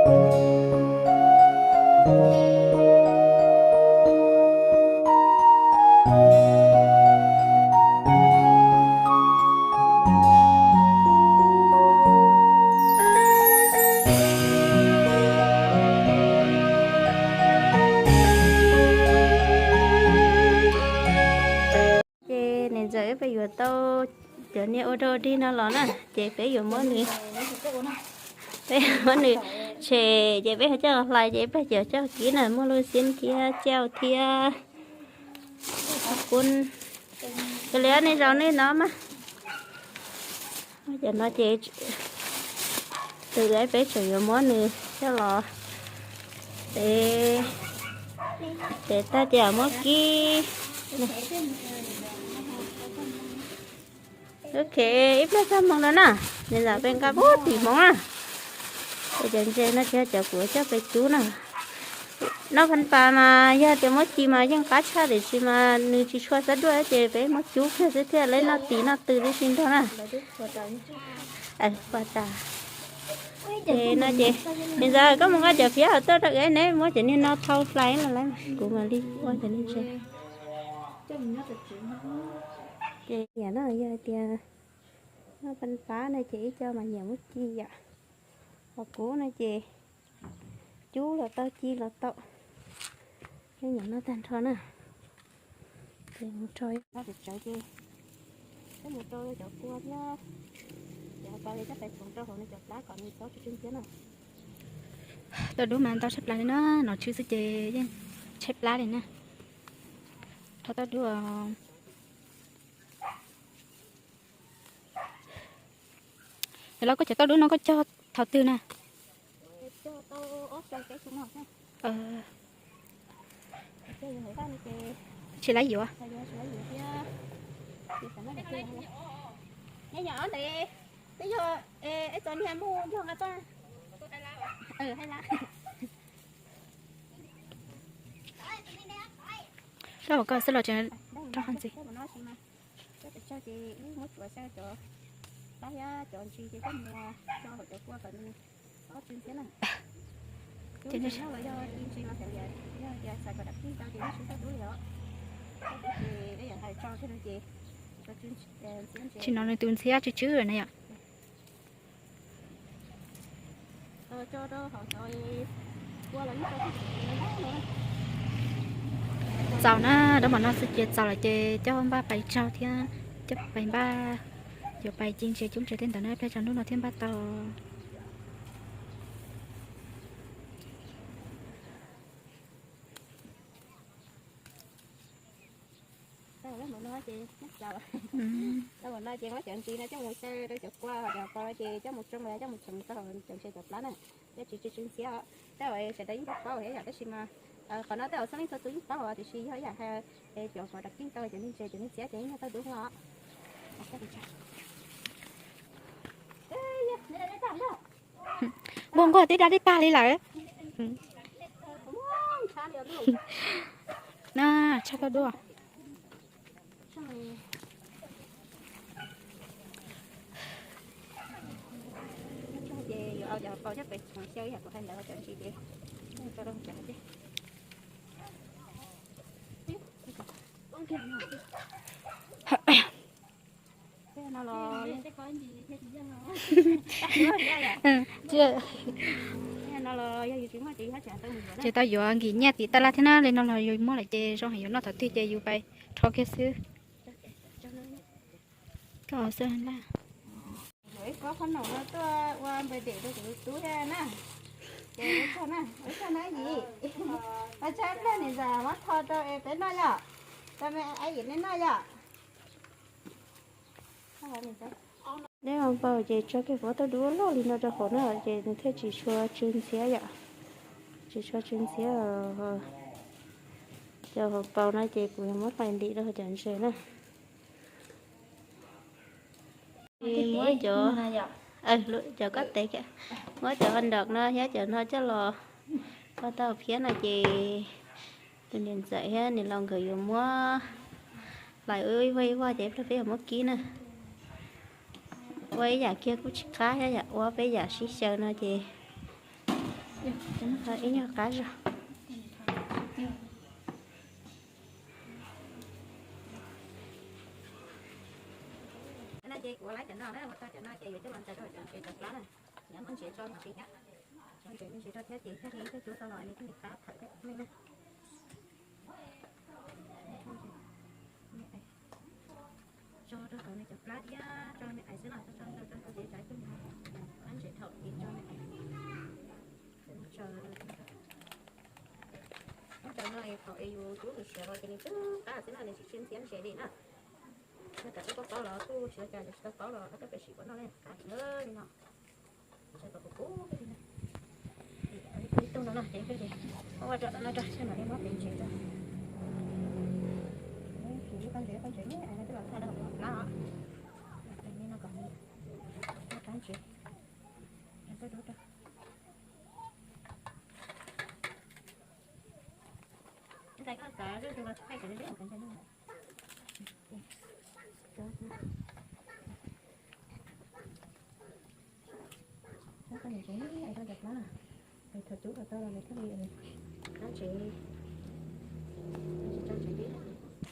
Ces niam ntxawm wb peb yuav tau cov niag ua rau dig no los na, ces peb yuav muab nws, peb yuav muab nws tshem, ces peb yuav coj hlais, ces peb yuav coj kib na, muaj lub xiab thiab cauj thiab kub. Yog li nej zaum nej no mas, cov no ces tus peb tseem yuav muab nws coj los tev, tev tag ces muab kib. Ok, ib pliag txog hmo no na, nws lam pes nqa pub tim hmoov na. Ces cov ntses no ces cov kuv coj pes cub na. Noj phav pas mas yog tias muab ci mas yeej qab tshaj, tiam sis mas nws tsis tshua xav duaj ces peb muab cub kiag xwb thiaj li noj tis noj tw tib si nrog na. Ua tas. Ces no ces, niam ntxawm koj mus nqa cov phiab hauv tuaj rau wb, neb muab cov niag no thau hlais los lawm, kuv mam li ua cov niag ntses. Ces yam no yog tias noj phav pas no ces ib co mas nyiam muab ci yom. Ho kuv no ces cub los tau, ci los tau, yeej nyiam noj tag nrho na. Ces mus rau, ces peb mus rau cov kua thiab, cov pas li coj pais txhoov rau hauv nws cov plab kom nws txhob tsw tsw ntxiab na. Tauj dub mas ntau tshaib plab li na, nom tswb xwb ces yeej tshaib plab li na. Rho tauj dub. Yog los koj cov tauj dub no koj cog thaum twg na? Tsis lab yuav. Rau hauv ko xwb los tseem rau qhov ntxiv. Tsis no nws tus ntxhiab tsw tsw na yom. Txaus na, dab mam no xwb ces txaus lawm ces coj npaj pais tsaug thiab, coj pais npaj, yuav pais ci ntses cub ntses tej ntawd na, peb tsaus ntuj no thiaj npaj tau. Tau no ces, tau no ces muab cov ntsis no coj mus xyaw rau cov kua, cov kua ces coj mus tsoo los coj mus tseem rau hauv cov ntses cov plab na, thiaj tsis tsw tsw ntxiab. Tej uas sawv daws yeej paub paub thiab yom, tab sis mas qhov no tej uas txhua leej txhua tus yeej paub os, tiam sis yog yam hais cov kov dab tsi tau cov niag ntses cov niag ntxiab ces yeej yog tauj dub os. Nquag nquag twb da dib pag li lawm. Na, tshaj tauj dub. Ces yuav cov qau coj pem txhoov xyaw ib yam kuv hais ntawd, cov ntsis ces tso rau cov. Ces tau yuav nkim nyiaj tim taj laj thiab na, li no los yus muab lawm ces zoo heev, yuav noj thaum twg ces yus pais rho kiag xwb. Koj xwb na. Yuav ib kob qhob noom no tuaj ua npawg dem rau kuv tus tub thiab na. Ces ua tsaug na, ua tsaug na yim. Ua tsaug ib pliag niam ntxawm muab tho rau es peb noj yom. Rau me ab yim nej noj yom. Dej hauv paus ces tso kiag pob tauj dub loj li no rau hauv na ces nws thiaj tsis tshua tsw ntxhiab yom. Tsis tshua tsw ntxhiab. Cov hauv paus no ces kuv yuav muab hlais ntim rau cov ntses na. Muab cov, cov koj tev, muab cov nrog no thiab cov no coj los ua tau phiab no ces tus niam ntxawm thiab niam laus nkawd yuav muab hlais ua ib voj ib voj ces peb yuav muab kib na. Ua ib yam kiag kuj tsis qab thiab yom, ua peb yam sib xyaw no ces Ib nyuag qab zog. No ces ua laib cov no na, ua tau cov no ces yuav coj los ntsaws rau cov ntsev cov plab na. Nyob muab ntsev tso me ntsis thiab, tso ntsev me ntsis rau thiab ces thiaj li ib tug tub tau los nws thiaj li qab thawm thiab me na. Tso rau hauv nws cov plab thiab tso me ais xwb los tso rau hauv cov tsev tsav coj qab ntsev thaum ces tso me ais. Tso, tso no es thaum es yus tub nws siav los ces nws twb qab xwb no nws tsis tshwj ntxhiab ntsev li na. Nws kam tau paub paub los kuj tsis ua cas, tsis tau paub los ob cov pem sim ua noj li qab li no. Ib tug no no ces ua rau no rau seb mam li muab pem ntsev rau. Tsis ib qab ntsev, qab ntsev ais no twb los txog rau hauv plab os. Li no kom nws qab ntsev. Tuaj dub rau. Ntxhais koj xav zuj zus los thaij kom zoo zoo kom ntshe no. Tso koj niam tsev ais rau cov plab, es thaum tub kom tau los nws thiaj li qab ntsev. Tsis tso ntsev li,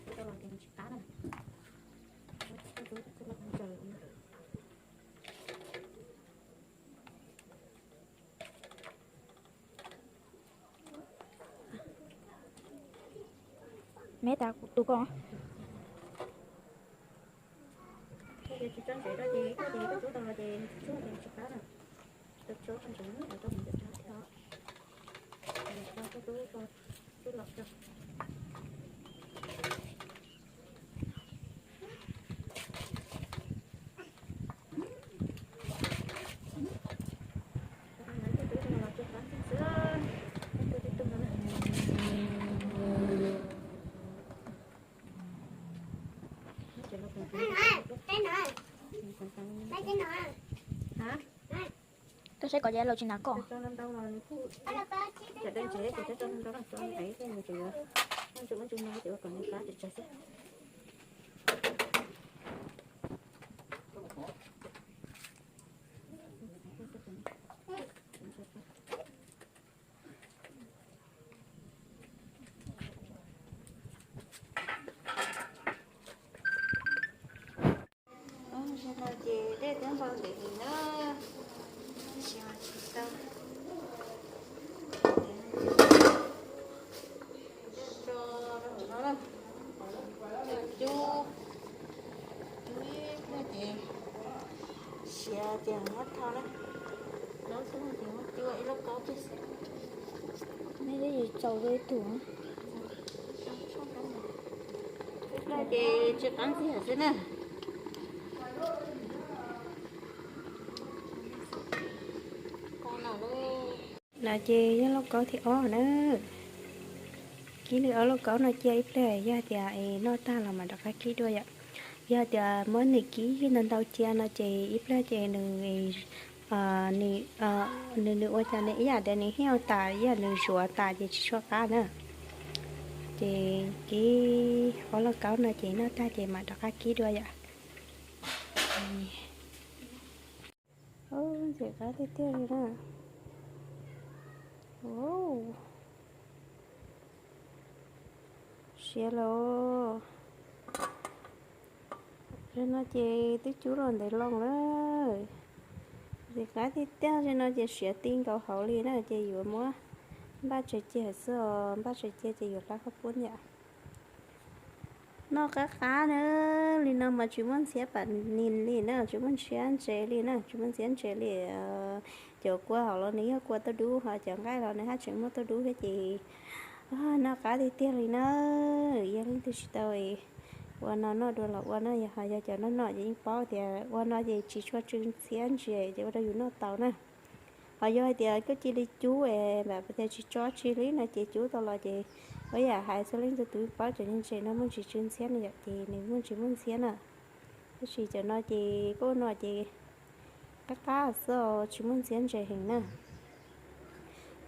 tub tau los ces nws tsis qab na. Tub txij los ntsaws. Neb tas tus ko. Tsis tso ntsev rau ces koj ces koj tub tau los ces tsis tso ces tsis qab na. Tsis tau tso ntsev rau mus rau thiab. Tso tub tso, tub los tso. Koj saib kom ces laus tsis hnav koj. Zaum no ces dej twb npau ntev heev na, tab sis mas tsis tau. Dej tso rau hauv no na, coj cub, cub ib pliag ces siav ces muab thau na, zaub xwb ces muab cub ua ib lauj kaub kiag xwb. Nej twb tsis txaus rau ib tug. Ib pliag ces tsis qab ntxiag xwb na. No ces yog lauj kaub thib ob na. Kib li ob lauj kaub no cia ib pliag, yog tias es noj tag los mam rov qab kib dua yom. Yog tias muab nws kib ntau ntau cia no ces ib pliag ces nws, nws, nws ua cas nws ib yam tias nws hiav tas ib yam nws zuav tas ces tsis tshua qab na. Ces kib ob lauj kaub no ces noj tag ces mam rov qab kib dua yom. Ntxim qab tiag tiag li na. Siav lawm. Zaum no ces twb cub los ntev loo lawm. Ntxim qab tiag tiag, zaum no ces siav ti nkaus hauv li na, ces yuav muab npaj tsev cia xwb os, npaj tsev cia ces yuav hlab khaub poob yom. Noj qab qab na, li no mas tsis muaj ntxhiab pam nis li na, tsis muaj ntxhiab ntsev li na, tsis muaj ntxhiab ntsev li. Cov kua hauv los nws yog kua tauj dub, ho cov nqaij los nws haj tseem muaj tauj dub thiab ces noj qab tiag tiag li na. Yog leej twg tsis tau ua no noj dua los ua na, yog ho yog cov noj noj ces yeej paub tias ua no ces tsis tshua tsw ntxhiab ntsev ces ua rau yus noj tau na. Ho yog hais tias koj cia li cub es npam tias tsis tso tsi li no ces cub tau los ces ua yam hais xwb, leej twg tus paub cov ntsev no muaj tsis tsw ntxhiab no yom, ces nws muaj tsis muaj ntxhiab na. Tab sis cov no ces koj ua no ces qab qab xwb os, tsis muaj ntxhiab ntsev heev na.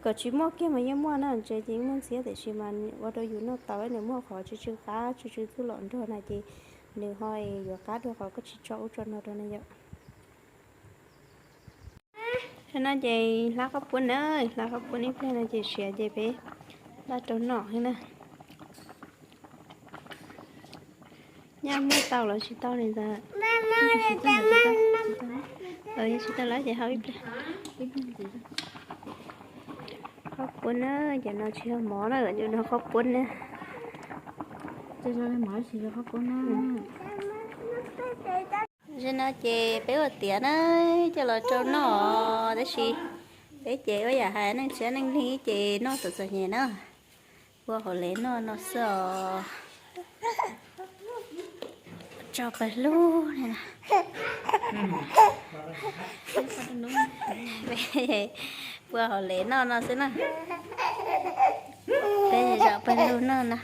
Kom tsis muaj kiag mas yeej muaj na, ntsev ces yeej muaj ntxhiab tiam sis mas ua rau yus noj tau, nws muaj qhov tsw tsw qab tsw tsw txuj lom nrog na ces nws ho yuav qab dua qhov koj tsis tso ub tso no rau na yom. Tam no ces hlab qhob puab na, hlab qhob puab ib pliag no ces siav ces peb npaj rau noj xwb na. Nyaj muab tau los tsis tau li ntawd. Yog tsis tau lawm ces hau ib pliag. Qhob puab na, cov no tsis yog mov na, cov no qhob puab na. Tam no ces peb ua tiav na, coj los rau noj, tab sis peb ces ua yam hais neej tshiab neej leeg ces noj txom txom nyem na. Ua hauv lev noj no xwb os. Tso pawg lug li na. Ua hauv lev noj no xwb na. Peb zom pawg lug noj no.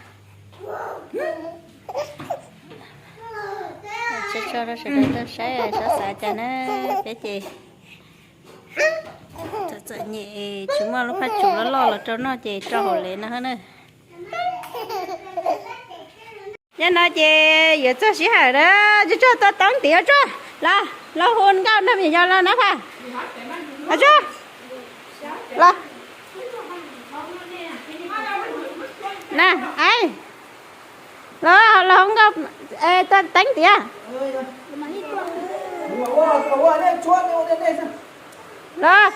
Tso rau sawv daws tau saib, sab xav cas na, peb ces txom txom nyem tsis muaj lub phaj tsum loj loj los rau noj ces rau hauv lev no na. Nyob no ces yuav txog sij hawm na, tsuag tsuag tua teeb tim os tsuag, los los hu nkauj nrog me nyuam yaus los na pha. Os tsuag, los, na, ai, los los hu nkauj, tua teeb tiag. Los,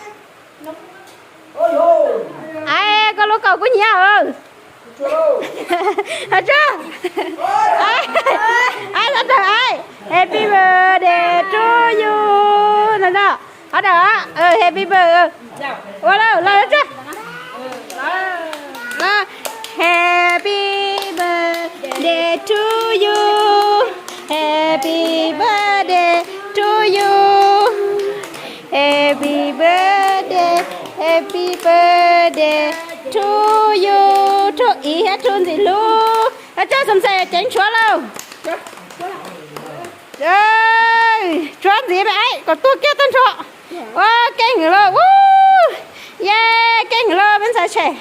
ai, koj lub kaus kuj nyiam. Os tsuag, ai, sawv daws, ai, happy birthday to you no no. Happy birthday, ua los los tsuag. Happy birthday to you, happy birthday to you, happy birthday, happy birthday to you. Rau Iv thiab rau Ntxim Hlub, os tsuag, xam xais ceev tshuav lauj. Tshuav ntxiv me aib kom tuag kiag tag nrho. Ua keej heev lauj, ye, keej heev lauj me ntxhais tshem.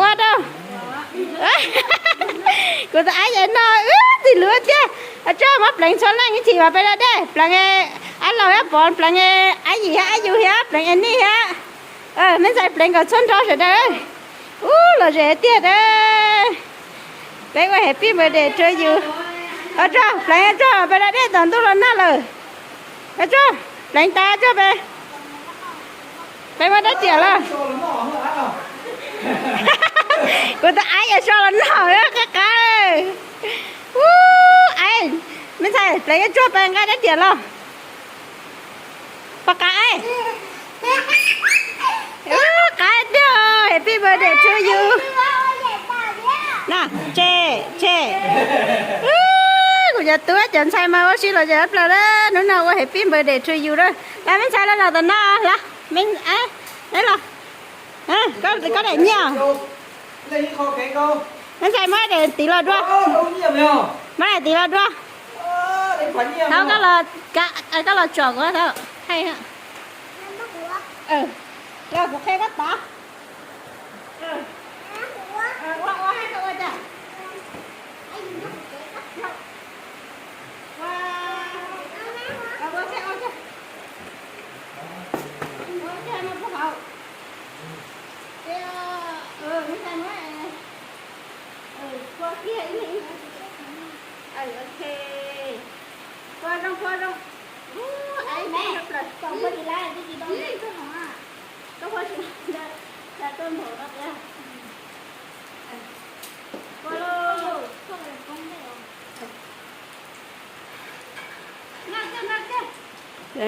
Ua rau kuv tus aib ces no wb Ntxim Hlub tiag. Os tsuag, muab pleev txhua leej ib chim mas peb da dej pleev, aib laus thiab pov pleev, aib yim thiab aib yus thiab pleev, es nij thiab me ntxhais pleev kom txhua nrho sawv daws. Ub, lom zem tiag. Peb ua happy birthday to you. Os tsuag, pleev tsuag, peb da dej tom ntuj los noj lawm. Os tsuag, pleev tas tsuag peb, peb muab dab tiam los. Kuv tus aib es so los noj qab qab. Ub, aib, me ntxhais pleev tsuag peb nqa dab tiam los. Pov qaib, qaib tiag, happy birthday to you. Na, tshem, tshem. Kuv cov tub cov ntxhais mas ua si los zem plaws na, hnub no ua happy birthday to you na. Los me ntxhais los tom no, los, los, koj daim nyiaj. Me ntxhais muab daim tiv los dua. Muab daim tiv los dua. Thaub, koj los tsom kuv thaub. Los kuv qhia koj tod.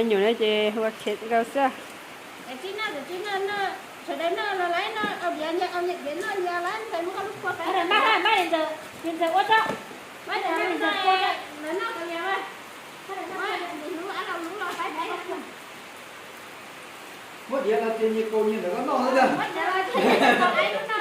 Nyuam no ces ua khev nkaus xwb. Muab diav los ces nyias kaus nyias ntawm koj noj xwb ntag.